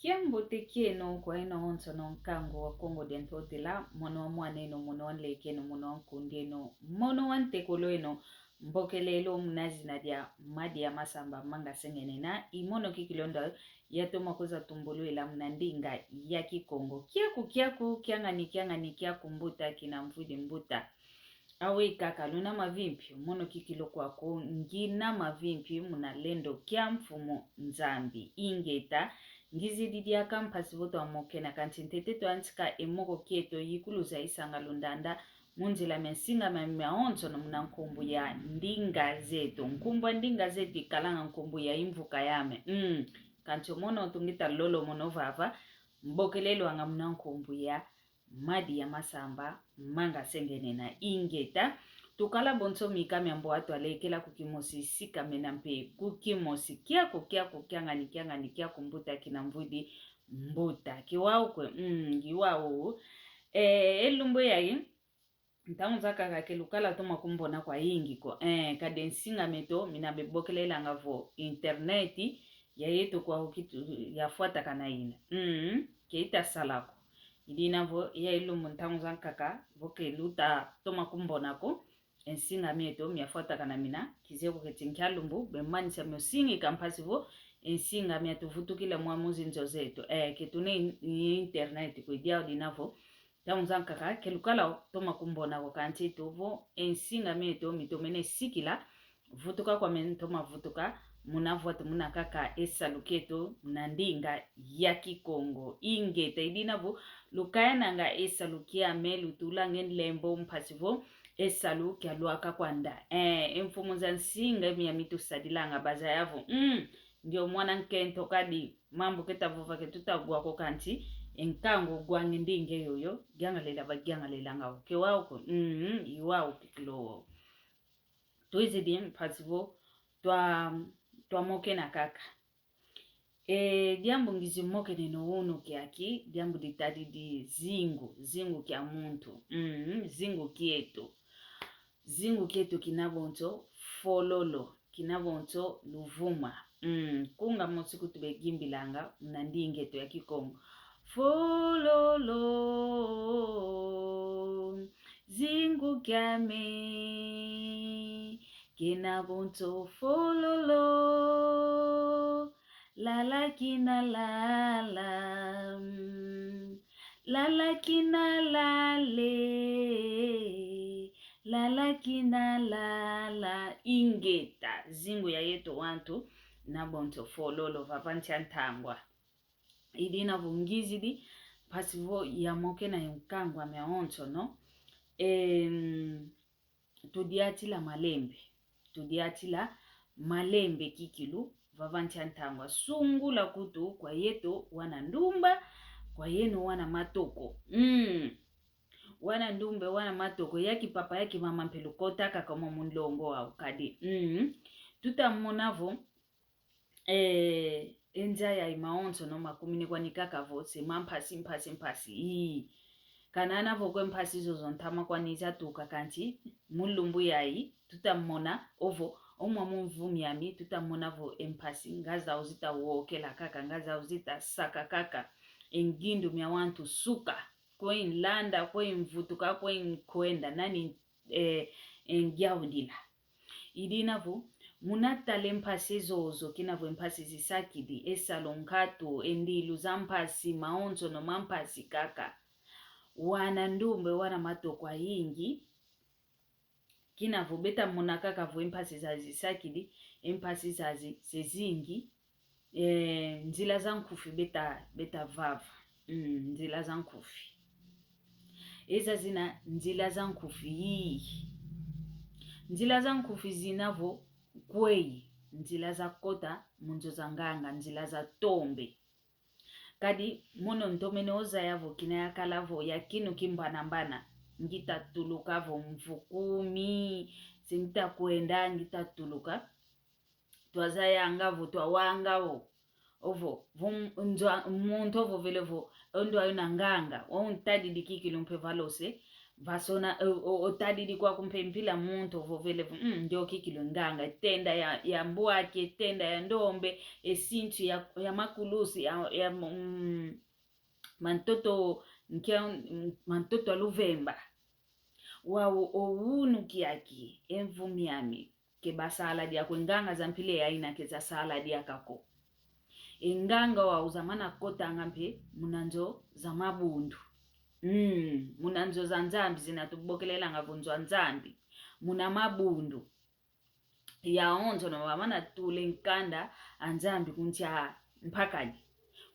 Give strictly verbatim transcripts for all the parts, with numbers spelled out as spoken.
Kiambote kieno kwa eno onsono nkangu wa Kongo dia Ntotela, mono wa mwaneno, mono wa nlekeno, mono wa nkundeno, mono wa ntekolo eno, mbokelelo muna zina dia Madi ya Masamba Manga Sengenena, i mono kikilu ndo yatoma kwiza tumbulwila muna ndinga ya Kikongo. Kiaku, kiaku, kiangani, kiangani, kiaku mbuta, kina mvwidi mbuta. Awe kaka, luna mavimpi, mono kikilu kwaku, ngina mavimpi muna lendo kia Mfumu Nzambi. Ingeta, ngizidi diaka mpasi vo twamokena, kansi ntete twantika e moko kieto, ikuluza isanga lundanda, mu nzila mia nsinga mia, mia onsono muna nkumbu ya ndinga zeto. Nkumbu ya ndinga zeto ikalanga nkumbu ya imvuka yame. Mm. Kansi mono tungita lolo mono vava, mbokelelo anga muna nkumbu ya Madi ya Masamba Manga Sengenena. Ingeta, tukala bonso mika mia mbwa, twalekela ku kimosi, sikamena mpe ku kimosi. Kiaku, kiaku, kiangani, kiangani, kiaku mbuta, kina mvwidi mbuta. Kiwau kwe? Mm, kiwau. Eh, e lumbu yayi, ntangu zankaka ke lukala toma kumbona kwayingi ko. Eh, kadi e nsinga mieto mina bebokelelanga vo internet ya yeto kwau kitu yafwatakana ina. Mm, ke ita sala ko. I dina vo ya e lumbu ntangu zankaka vo ke luta toma kumbona ko, e nsinga mieto miafwatakana mina, kizeye ko keti nkia lumbu bemanisa mio singika mpasi vo e nsinga miatuvutukila mwa mu zinzo zeto. Eh, ke tuna i-, i-, internet ko, i diau dina vo ntangu zankaka ke lukala toma kumbona ko, kansi tu vo e nsinga mieto mitomene sikila, vutuka kwame ntoma vutuka, muna vwa tumuna kaka e salu kieto na ndinga ya Kikongo. Ingeta, i dina vo lukayananga e salu kiame, lutulanga e nlembo mpasi vo e salu kialwaka kwanda. Eh, e mfumu za nsinga miami tusadilanga bazaya vo, mm, ndio mwana nkento kadi, mambu keta vova ke tuta gwa ko, kansi e nkangu gwanga ndinga yoyo, giangalela bagiangalelanga wo. Kiwau ko? Mm, i wau kikilu wo. Twizidi mpasi vo twa, twamokena kaka. E, diambu ngizi mokeneno unu kiaki, diambu ditadidi zingu, zingu kia muntu. Mm, zingu kieto. Zingu kieto kina bonso fololo, kina bonso luvuma. Mm, kunga mosi kutu begimbilanga muna ndinga eto ya Kikongo. Fololo, zingu kiame, kina bonso fololo, lala kina lala, mm, lala kina lale, lala kina lala. Ingeta, zingu ya yeto wantu, na bonso fololo, vava ntia ntangwa. I dina vo ngizidi mpasi vo yamokena e nkangwa mia onsono. Em, tudiatila malembe. Tudiatila malembe kikilu, vava ntia ntangwa. Sungula kutu kwa yeto wana ndumba, kwa yeno wana matoko. Mm. Wana ndumba, wana matoko, ya kipapa, ya kimama mpe lukotaka kaka mo mu nlongo wau kadi. Mm. Tuta mona vo, eh, e nza yayi mawonsono makumini kwani kaka vo se ma mpasi, mpasi, mpasi. Ii. Kana ana vo kwe mpasi zozo ntama kwani zatuka, kansi mu lumbu yayi tuta mona ovo, o mwa mu mvu miami, tuta mona vo e mpasi nga zau zita wokela kaka, nga zau zita saka kaka. E ngindu mia wantu suka, kwe nlanda, kwe nvutuka, kwe nkwenda, nani, eh, e ngiaudila. I dina vo, muna tala e mpasi zozo, kina vo e mpasi zisakidi, e salu nkatu, e ndilu za mpasi, mawonsono ma mpasi kaka. Wana ndumba, wana matoko ayingi, kina vo beta mona kaka vo e mpasi zazi zisakidi, e mpasi zazi se zingi, eh, nzila za nkufi beta, beta vava. Mm, nzila za nkufi. E zazi na nzila za nkufi. Ii. Nzila za nkufi zina vo kweyi, nzila za kota mu nzo za nganga, nzila za tombe. Kadi mono ntomene ozaya vo kina yakala vo ya kinu kimbanambana, ngita tuluka vo mvu kumi, se ngita kwenda, ngita tuluka. Twazayanga vo, twawanga vo, ovo, vo m-, nzwa-, muntu ovovele vo, o ndwayo na nganga, o ntadidi kikilu mpe valose, Vasona, o, o, otadidi kwaku mpe mpila muntu ovovele vo, mm, ndioki kilwe nganga, etenda ya, ya mbwaki, etenda ya ndombe, esintu ya, ya makulusi, ya, ya, mm, mantoto, nkia, mm, mantoto a luvemba. Wau o unu kiaki, e mvu miami, ke basala diaka ko, e nganga za mpila yaina ke zasala diaka ko. E nganga wau zamana kotanga mpe muna nzo za mabundu. Mm, muna nzo za Nzambi, zina tubokelelanga vo nzo a Nzambi. Muna mabundu. Yawonsono wamana tula e nkanda a Nzambi ku nsi a mpakadi.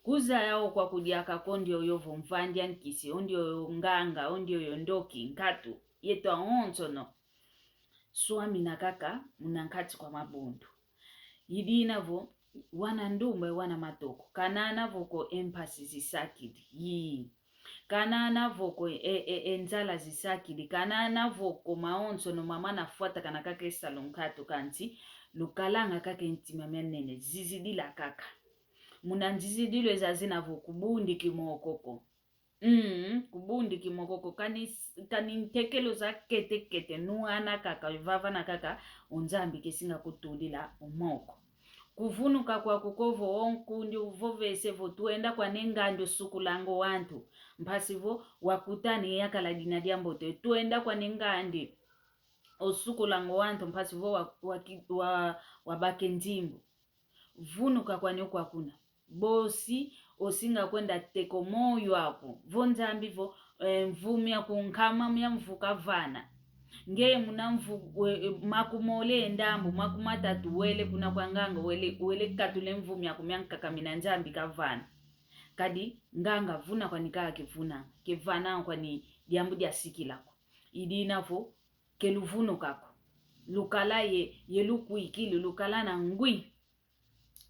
Kuzaya o kwaku diaka ko ndioyo vo mvandi a nkisi, o ndioyo nganga, o ndioyo ndoki, nkatu. Yeto awonsono swamina kaka muna nkati kwa mabundu. Idina vo, wana ndumba, wana matoko, kanana vo ko e mpasi zisakidi. Yii. Kanana vo ko e, e, e nzala zisakidi. Kanana vo ko mawonsono mamana fwatakana kaka e salu nkatu, kansi lukalanga kaka e ntima mia nene. Zizidila kaka. Muna nzizidilu eza zina vo kubundi kimoko ko. Mm, kubundi kimoko ko, kani, kani ntekelo za kete kete, nuana kaka, vavana kaka, o Nzambi kesinga kutudila o moko. Kuvunuka kwaku ko vo o nkundi uvovese vo twenda kwani e ngandi osukulanga o wantu, mpasi vo wakutana e yakala dina diambote, twenda kwani e ngandi osukulanga o wantu, mpasi vo wa, wa, wa, wabaka e nzimbu. Vunuka kwani o kwakuna. Bosi osinga kwenda teka o moyo aku. Vo Nzambi vo, eh, mvu miaku nkama mia mvu kavana. Nge muna mvu, we, eh, makumole ndambu, makumatatu wele kuna kwa nganga, wele, wele katula e mvu miaku miankaka mina Nzambi kavana. Kadi nganga vuna kwani kaka kevuna, kevana kwani diambu diasikila ko. Idina vo, ke luvunuka ko. Lukala ye, ye lukwikili, lukala na ngwi.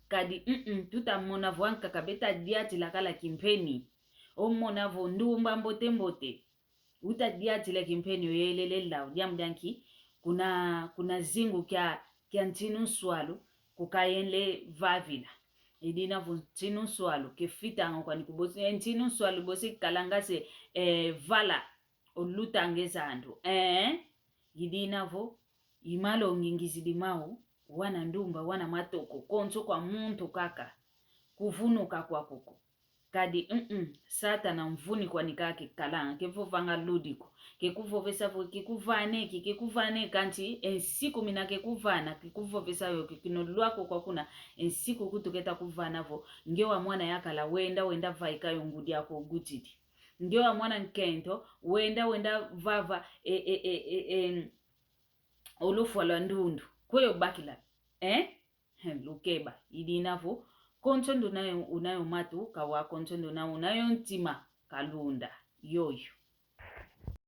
Kadi, mm, mm, tuta mona vo ankaka beta diatila kala kimpeni. Omona vo ndumba mbote mbote. Uta diatila kimpeni oyelele lau. Diambu dia nki? Kuna, kuna zingu kia, kia ntinu nswalu, kukayenle vavila. Idina vo ntinu nswalu, kefitanga kwani kubosi, eh, ntinu nswalu bosi kalanga se, eh, vala. Olutanga e zandu. Eh? Idina vo, i malongi ngizidi mau, wana ndumba, wana matoko, konso kwa muntu kaka, kuvunuka kwaku ko. Kadi, mm, mm, Satana mvuni kwani kaka kekalanga, kevovanga ludi ko, kekuvovesa vo, kekuvana eki, kekuvana eki, kansi, e nsiku mina kekuvana, kekuvovesa yo, ke kino lwako kwakuna, e nsiku kutu keta kuvana vo, nge wa mwana yakala, wenda, wenda vaika yo ngudi aku ogutidi. Nge wa mwana nkento, wenda, wenda vava, e, e, e, e, e, olufwa lwa ndundu. Kweyo bakila. Eh? He, lukeba. Idina vo, konso ndu unayo, unayo matu, kawa konso ndu una, unayo ntima, kalunda. Yoyo.